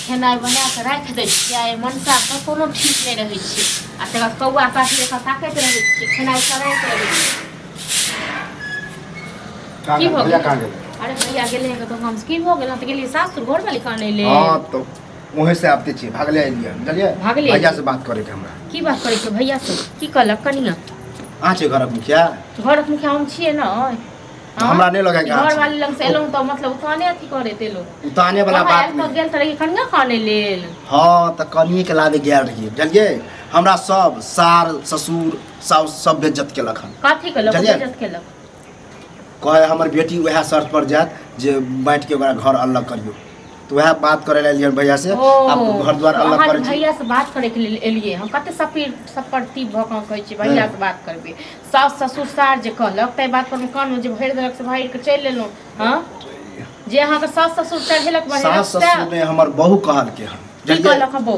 खेनाइ बना कऽ राखि दै छियै आ मनसाके कोनो ठीक नहि रहै छै आ तकर बाद कौआ काटि लेखा ताकैत रहै छियै खेनाइ सड़ैत रहै छै। कहाँ की भऽ भैया गेल? कहाँ गेलै? अरे भैया गेलै हँ तऽ हम की भऽ गेल? हम तऽ गेलियै सासुर घरवाली कानै लेल। हाँ, तो वहीं से आबते छियै, भागले एलियै, बुझलियै? भागले? भैया से बात करे के हमरा। की बात करै छै भैया से? की कहलक कनिया? अहाँ छियै घरक मुखिया? घरक मुखिया हम छियै ने। हमरा नहि लगै कि अहाँ घर वाली लग से एलहुँ तऽ मतलब उताने अथी करे एलहुँ। उताने वाला वहाँ बात आयल तऽ नहीं। गेल तऽ रहियै कनिया कानै लेल। हाँ, तऽ कनिए के लाबे गेल रहियै, बुझलियै? हमरा सब सार ससुर साउस सब बेज्जत केलक हन। कथी केलक? बुझलियै? बेज्जत केलक? कहे हमर बेटी वएह शर्त पर जायत जे बाँटि के ओकरा घर अलग करियौ, तऽ वएह बात करे लए एलियै भैया से। ओ, आब घर द्वार तऽ अलग अहाँ करै जे छी। भैया से बात करे के लेल एलियै, हम कते सपीर सपरती भऽ कऽ कहै छी भैया से बात करबै। सास ससुर सार जे कहलक ताहि बात पर मे कान मे जे भरि देलक से भरि के चलि एलहुँ। हँ, जे अहाँके सास ससुर चढ़ेलक बढ़ेलक। सास ससुर ने हमर बहू कहलकै हन। की बुझलियै? कहलक हँ बहू?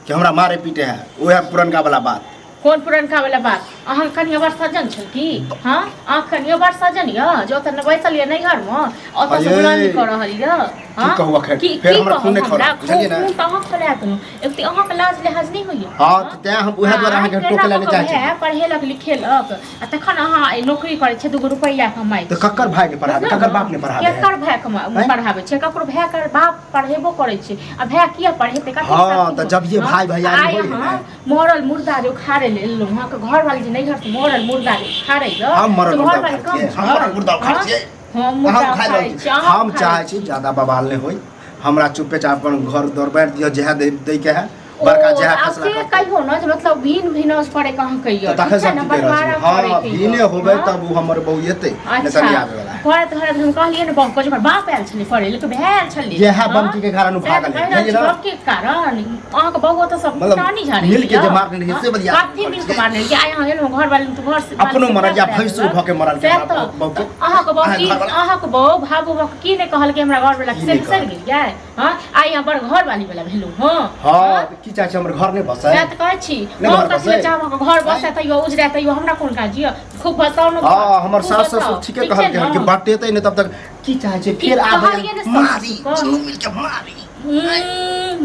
कि हमरा मारे पीटे है, वएह पुरनका वाला बात। कोन पुरनका वाला बात? अहाँ कनिया बड़ सज्जन छल की? हँ, अहाँ कनिया बड़ सज्जन यऽ जे ओतऽ बैसल यऽ नैहरमे, ओतऽ से अये। गुलामी कऽ रहल यऽ। की कहू अखन? की फेर की हमरा कहू खून नहि हमरा? खौलत, बुझलियै ने? खून तऽ अहाँ खोलायत ने एक तऽ अहाँके लाज लिहाज नहि होइए? हाँ, तऽ तें हम उएह दुआरे अहाँके टोके लए नहि चाहै छी। पढ़ेलक लिखेलक आ तखन अहाँ एहि नौकरी करै छियै, दूगो रुपैआ कमाइ। तऽ ककर भाय के पढ़ाबे, ककर बाप ने पढ़ाबे है? केकर भाय कमा आँय? पढ़ाबै छै? ककरो भाय के बाप पढ़ेबो करै छै आ भाय किया पढ़ेतै? कतेक हाँ, शक्ति तऽ हो? जब ये हाँ? भाय भैयारी आइ होय है अहाँ ने। मरल मुर्दा जे उखाड़े ले एलहुँ, अहाँके घरवाली जे नैहर से मरल मुर्दा जे उखाड़े यऽ, हम मरल तऽ मुर्दा घरवाली उखाड़ै कम छियै? हम छै? मरल मुर्दा उखाड़ै हाँ? छियै? हम अहाँ मुर्दा उखाड़ि उखाड़ै रहल छी। छी, अहाँ हम उखाड़ै चाहै छी ज्यादा बवाल नहि होय, हमरा चुपे चाप अपन घर द्वार बाँटि दिअ, जएह दै दैके है बड़का ओ, जएह आब फैसला से करतै। कहियो ने जे मतलब भिन भिनौज करे के अहाँ कहियो, तऽ तखन ठीक छै सब ने? की कहि रहल बंटवारा छी? हाँ, करे के भिने यऽ। होबै हाँ? तब ओ हमर बहू एतै, नहि तऽ अच्छा नहि आबै वाला है। करैत करैत हम कहलियै ने बहू के जे ओकर बाप आयल छलै पढ़ै लेल, भाय आयल छलै। इएह हाँ? बमकी के कारण ओ सएह भागल तऽ है, कहि रहल छी बुझलियै ने? बमकी के कारण अहाँके बहू ओतऽ सब मतलब फुटानी झाड़ै मिल के जे यऽ। मारने रहियै हाँ? से बलिया कथी मिल के मारने रहियै? आइ अहाँ गेलहुँ घरवाली तऽ घर से अपनो मरल या भैंसुर भऽ के मरल के सएह हमरा तऽ बहू के। अहाँके बहू अहाँके की घरवाला। अहाँके बहू भागो भऽ के की नहि कहलकै हमरा घरवाला की से नहि बिसरि कहलकै? गेलियै? हँ, आइ अहाँ बड़ घरवाली वाला भेलहुँ। हँ हाँ, तऽ की चाहै छी, हमर घर नहि बसै? सएह तऽ कहै छी। नहि हम घर कथी लए बसै? चाहब अहाँके घर बसै तैयो उजरै तैयो हमरा कोन काज यऽ? खूब बसाउ ने घर, हाँ, हमर खूब सास बसाउ, ससुर ठीके ठीक छै कहलकै हन कि ने? बटेतै नहि तब तक। की चाहै छै? की फेर आबै कहलियै ने सास मारी ससुरके? दुनू मिल के मारी।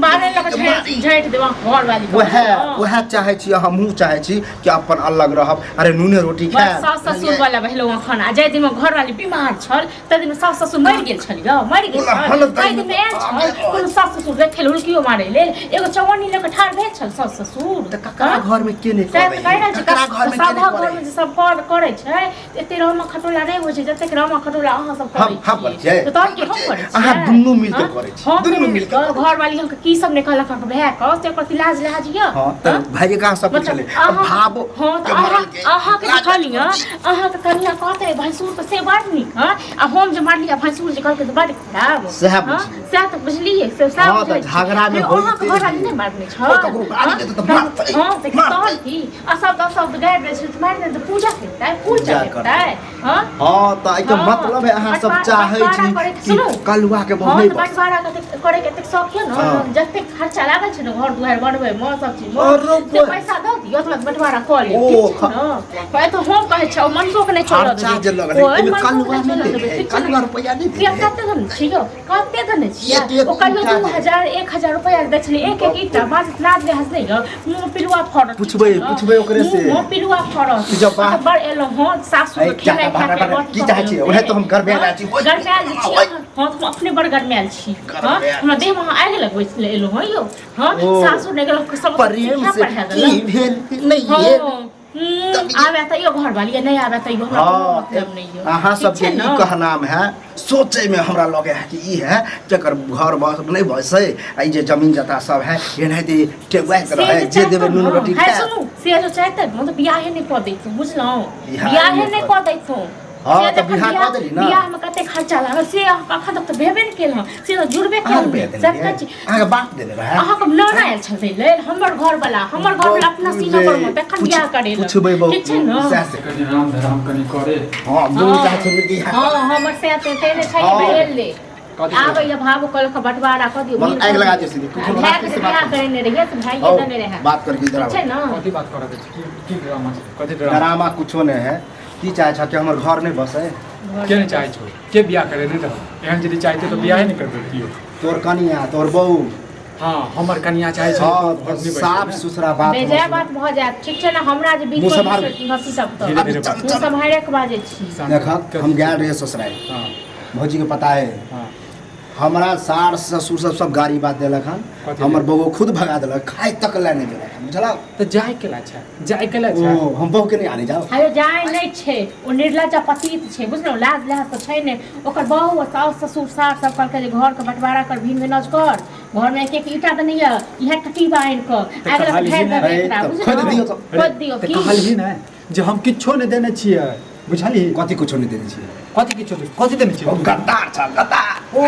बारह लऽ कऽ मारी। झाँटि झाँटि देब अहाँके घरवाली के, वएह बुझलहुँ? वएह चाहै छी, हमहूँ चाहै छी कि अपन अलग रहब। अरे नूने रोटी बस खायब। सास ससुर वाला भेलहुँ अखन आ जाहि दिन घरवाली बीमार छल ताहि दिन सास ससुर मरि गेल छल यौ, मरि गेल ओला छल हालत ताहि दिन आयल छल कोनो सास ससुर देखै लए हुलकियो मारै लेल एगो चौअन्नी लऽ कऽ ठाढ़ भेल छल सास ससुर? तऽ ककरा घर में के नहि सएह तऽ करै? कहि रहल छी। ककरा घर में के नहि सभक करै? घरमे जे सब कर करै छै, एते रामा खटोला नहि होइ छै जतेक रामा खटोला अहाँ सब करै हम करै छियै। तऽ तहन की हम करै छियै? अहाँ दुनू मिल के हँ? करै छी। हम दुनू दुनू मिल के करै छी। घरवाली हमके की सब नहि कहलक अहाँके भाय के, से ओकर लाज लिहाज यऽ? हाँ, तऽ भाइजी कहाँ सब मतलब छलै अहाँ भाव हाँ तऽ के मरल के अहाँके जे लाज कनिया अहाँके कनिया कहतै भैंसुर तऽ से बड़ नीक। हँ, आ हम जे मारलियै भैंसुर जे कहलकै तऽ बड़ खराब। सएह हँ? बुझियौ। सएह तऽ बुझलियै से सएह हाँ, तऽ बुझै छी। झगड़ा मे यौ, अहाँके होइते घरवाली है। नहि मारने छल? ओ ककरो गाली हँ? देतै तऽ मारतै, हँ तऽ मारतै। तहन की अशब्द अशब्द गारि दै छै तऽ मारि देतै तऽ पूजा हेतै, फूल पूजा चढ़ेतै? हँ हाँ, तऽ एहिके हाँ, मतलब है अहाँ सब चाहै बँटवारा छी करैके कि सुनू। कलुआ के बहू हँ नहि तऽ बसै। बँटवारा कतेक करैके एतेक शौक यऽ ने? हाँ। जतेक खर्चा लागल छै ने घर दुआरि बनबै मे सब चीज मे, अरे से बा। पैसा दऽ दियौ तऽ बँटवारा कऽ लेब। ओ, ठीक छै ने? कहै तऽ हम कहै छियै, ओ मनसो के नहि चलऽ खर्चा देबै। जे लगल है, ओहि एहिमे मनसो के कलुआ नहि नहि चलऽ देबै, देबै, ठीक छै ने? कलुआ रुपैआ नहि किया देबै। कते देने छियै यौ? कते देने छियै? एक एक ओ कहियो ईंटा दू जे। हजार 1000 रुपैआ दै छलै, एक एक ईंटा। बाज लाज लिहाज नहि यऽ? मुँह पिलुआ फड़त, ठीक पुछबै छै ने? पुछबै ओकरे से। मुँह पिलुआ फड़त। कि जब अहाँ बड़ एलहुँ हँ सासुर ऐ, खेनाइ जा, खा भाड़ा, के भाड़ा, अथी की कऽ चाहै छियै? लेलहुँ ओनाहि तऽ हम गरमायल हँ? आयल छी। ओइ, गरमायल जे छी ओइ। अहाँ, हँ तऽ हम अपने बड़ गरमायल छी। हँ, गरमायल हमरा देहमे अहाँ आगि लगबै छलै एलहुँ हँ यौ। हँ, ओ, सासुर नहि गेलहुँ सब प्रेम सिखा से पढ़ा की देलक। भेल नहि हँ भेल। आबे तैयो घर वाली नहि आबे तैयो हमरा कोनो हाँ मतलब नहि यऽ। अहाँ ठीक सबके छै ई ने? कहनाम है, सोचैमे हमरा लगे है कि ई है जकर घर बस नहि बसै आ ई जे जमीन जता सब है एनाहिते टेगुआइत से रहै जे जे देबै चाहतौ नून ने, रोटी है खायब। सुनू, से जो चाहतै ने तऽ बियाहे नहि कऽ दैतहुँ, बुझलहुँ? बियाह बियाहे नहि नहि कऽ कऽ दैतहुँ। हाँ, से तऽ जखन बियाह बियाह कऽ देली ने। बियाहमे कते खर्चा लागल से अहाँ अखन तक तऽ भेबे नहि केल हँ, से तऽ जुड़बे अहाँ केल रुपैआ नहि। देने सएह रहियै? कहै छी। अहाँके बाप देने रहै? अहाँके नाना आयल छल दै लेल। हमर घरवला, हमर घरवला अपना सीना पर मे तखन बियाह करेलक। पुछबै बहु ठीक छै ने? सएह से कनि राम धराम कनि करे। हाँ, दुनू चाहै छै मिलके इएह। हँ, हमर सएह तऽ तेने छै कि हाँ। भेल ले कथी? आबै भाव कहलक बँटवारा कऽ दियौ। मतलब आगि लगा दियौ सीधे। कुछो भाय बात के से बियाह बात करेने रहियै तऽ भाइये हौ, देने रहै। बात करके इधर ठीक छै आबो। ने? कथी बात करऽ के छै? की की ड्रामा छै? कथी ड्रामा? ड्रामा कुछो नहि है। की चाहै छ कि हमर घर नहि बसै? के नहि चाहै छौ? के बियाह करे नहि दहो? एहन यदि चाहते तऽ बियाहे नहि करबै केओ। तोर कनिया, तोर बहू। हँ, हमर कनिया चाहै छै हँ, घर नहि बैसतै साफ ने। सुथरा बात बेजाय बात भऽ जायत, ठीक छै ने? हमरा जे बीच मुँह सम्हारू। हँसी सब तऽ धीरे धीरे चल, मुँह सम्हारे के बाजै छी। शान्त देखक, हम गेल रहियै ससुरारि। भौजी के पता है। हमरा सार ससुर सब सब गाड़ी बात देलक हन। कथी हमर लेल? बउओ खुद भगा देलक, खाय तक लए नहि देलक हन, बुझलक? तऽ जाय केला छै, जाय केला छै? ओ हम बहू के नहि आने जाओ। आयो जाय नहि छै, ओ निर्लज्ज आ पतित छै, बुझलहुँ? लाज लिहाज तऽ छै नहि ओकर। बहु आ साउस ससुर सार सब कहलकै जे घरके बँटवारा कर, भिन भिनौज कर, घरमे एक एक ईटा देने यऽ, इएह कटीबा आनि कऽ तऽ आगि लग कहलही ढारि ने। देबै ए, एकरा, तऽ बुझलहुँ? खोदि दियौ तऽ। खोदि दियौ तऽ की? कहलही ने जे हम किछो नहि देने छियै, बुझलही? कथी कुछो नहि देने छियै? कथी किछो नहि, कथी देने छियै? ओ गद्दार छ, गद्दार। ओ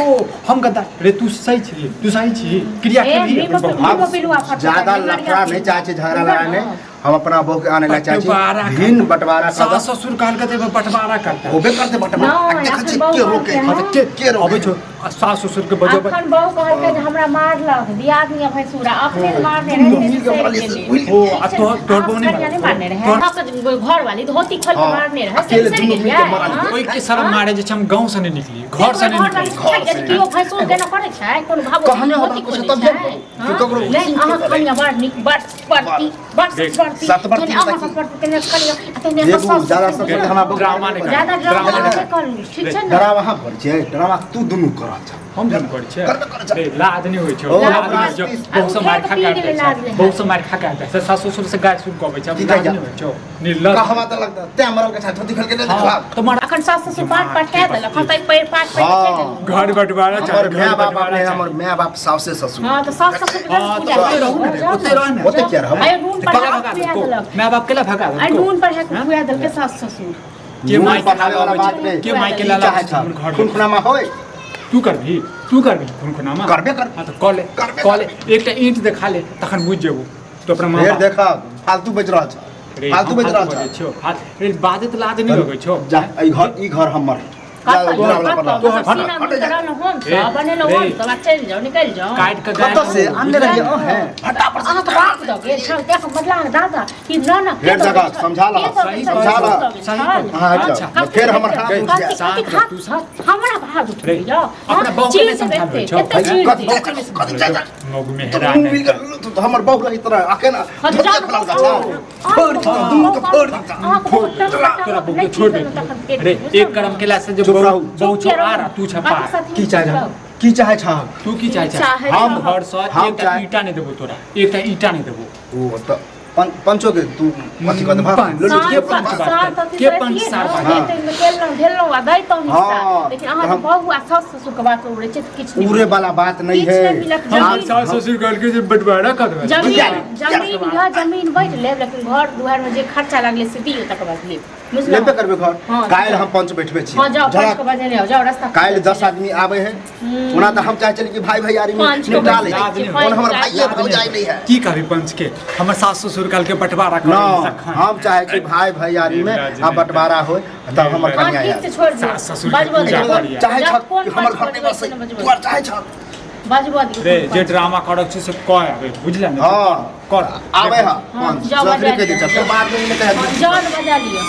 हम गद्दार रे? तू सही छी, तू सही छी, क्रिया ए, खेबही अपन नीमक- बहू। नीमक पिलुआ फटल, ज्यादा नीमक लफड़ा नहीं चाहे छै, झगड़ा लड़ाई नहीं। हम अपना बहू के आने ला चाहे बंटवारा छी, भिन्न बंटवारा कर। सास ससुर कहलकै जे बंटवारा करता। होबे करते बंटवारा। नहि, देखै छी एखन के बहू रोके? कहलकै हँ, तऽ के के रोके? अबै छौ आ सास ससुर के बजेबै। अखन बहू कहलकै जे हमरा मारलक दियादनी आ भैंसुरा, अपने मारने रहै। मिल के मारलियै से भूलि ओ आ तोहर तोहर बहू नहि कनिया नहि मारलकौ? मारने रहै। तोहर अहाँके घरवाली धोती खोलि कऽ हँ, मारने रहै से अकेले बिसरि दुनू मिल के गेलियै? मारलियै। हँ? ओहि के शरम मारे जे छै, हम गाँव से नहि निकली, घर से नहि घरवाली निकली। छै जे केओ भैंसुर देना पड़ै छै कोनो भावो कहने धोती होबा कुछ खोलै तब छै? जान हँ? कि ककरो नहि, अहाँ कनिया बड़ नीक, बड़ बड़ती, बड़ देख, बड़ती। सतबरती तेने अहाँ तकी। सतबरती, तेने कनिया, आ तेने देखू, अहाँ सास ज्यादा ससुर। सब हमरा बहू ड्रामा नहि कर। ज्यादा ड्रामा ड्रामा नहि करू, ठीक छै ने? ड्रामा हम करै छियै? ड्रामा तू दुनू कर छ। हम दुनू करै छियै। करबे करै छै। रे, लाज नहि होइ छौ? ओ, लाज नहि होइ छौ? लाज। बहु से मारि खा के उठा कऽ पी गेलै आबै लाज छै, नहि। बहु से मारि खा के आबै छै, सास ससुर से गारि सुनि कऽ अबै छै, की लाज कहिया? नहि होइ छौ? निर्लज। कहवा तऽ लगता तैं मरल के छा, धोती खोल के नहि हँ, देखला। तऽ मार। अखन सास ससुर पाट पठा देलक हँ, तऽ पैर पाट पैर हँ। चलि गेल। घर बंटवारा चाही, हमर घर my बाप बंटवारा अपने चाही। हमर my बाप साउसे ससुर। हँ, तऽ सास ससुर के हँ, पूजा तऽ ओते रहू ने रे, जाउ ओते रह ने। ओते किया रहब? आइ नून तऽ पर केला हाथ भगा खुआ देलकौ? देलक। My बाप केला भगा आइ देलकौ? नून पर हाथ खुआ देलकै सास ससुर। के नून माय के पकावे लाला वाला अबै बात छै? नहि। के माय के की लाला चाहै अबै छै छ? हमर घर? खुनखुनामा होय। तू करबही, तू करबही खुनखुनामा? करबे कर। हँ, तऽ कऽ ले। करबे। कऽ ले, एकटा ईंट देखा ले, तखन बुझि जेबौ तो अपना माँ फेर बाप। देखब, फालतू बजि रहल छ। रे, फालतू हम बजि रहल बजै छ। छियौ। रे, बाजैत लाज नहि लगै छौ? जा, ई घर, ई घर हमर है। जा, कतऽ गोरा वाला पर कतऽ रह। मतलब हट, सीना हट जा। मुँह रहलहुँ हम रे, सब बनेलहुँ रे। हम सब, आ चलि जाउ, निकलि जाउ। काटि कऽ गाय कतऽ से आनने रहियै अहें फटा पर से। अहाँके बाप दऽ गेल छल, देख बदला दादा कि न न के फेर दऽ गेल जगह छल? समझा लह, के दऽ गेल छल? समझा लह। दऽ गेल सही छल? कहै। अहाँ हटि अच्छा, जाउ, फेर हमर हाथ उठि कथी जायत। कथी शांत रह, तू हाथ हमरा हाथ उठि रे, जाउ। अपना बहू के नहि समझाबै छौ। एते चीर कथी देब। कथी कथी जा, जा। मौग तो मेहरा मुँह नहि मिल गेल, तो हमर बहू रही तरह अकेला हँ, धोती जाउ, खोलल जाउ, गाछा। जाउ। फोड़ दिता, दुनू के फोड़ दिता। अहाँके बहुत टंग तोरा टंग बहू नहि के छोड़ चीर देलहुँ तखन दे फेर, रे। बुझलहुँ एक करम केला से जे चुप बहु रहू। बहु छौ चुप आर आ तू छ बाकी पार। साथी की चाहै छह? की चाहै छह? तू की चाहै छह? चाहै हम छह। घर से हम एकटा चाहै- ईटा नहि देबौ तोरा, एकटा ईटा नहि देबौ। ओ तऽ पंचो के तू अथी कऽ देबह। पंच। लुलु, के के पंच पंच? बात सात अथी के से पंच रहियै सार ने, बात? हाँ। एते मे केलहुँ ढेलहुँ आ दैतहुँ हिस्सा। हाँ, लेकिन अहाँके तऽ हम- बहू आ सास ससुरके बात उड़ै छै तऽ किछु नहि। उड़े वाला बात नहीं किछु है। नहि मिलत। हमर जमीन सास ससुर कहलकै जे बंटवारा कर देबै। जमीन बुझा- जमीन यऽ, जमीन बाँटि लेब, लेकिन घर दुआरिमे जे खर्चा लागलै से दियौ, तकर बाद लेब, बुझलहुँ? लेबे करबे घर। हाँ, काल्हि हम पंच बैठबे छी। हँ, जाउ, झड़ा- पंच के बजेने आउ, जाउ रस्ता। काल्हि 10 आदमी आबै है। ओना तऽ हम चाहै छली कि भाई भैयारी में पंच के निपटा लै। बैठबै छी, ओना हमर पंच भाइये भौजाई नहीं है। की कहबी पंच के? हमर सास ससुर कहलकै बंटवारा कर। न, हम चाहै छी भाई भैयारी में आ बंटवारा होय, तब हमर हँ, कन्या ठीक आयत। छै, छोड़ि दियौ। सास ससुर के बजबऽ पूजा दियौ। करियै। चाहै जब छह कोन कि हमर पंच घर नहि बजबै बसै से ने बजबै। तू आर चाहै छह? बजबऽ दियौ रे, कोन जे पंच। ड्रामा करक छै से कह आबै, बुझले ने? हँ। कर। आबै है हँ, पंच जाउ, जखने बजा कहि दै लिअ। छै, फेर बाद में ई नहि कहत। हँ, जाउ ने, बजा लिअ।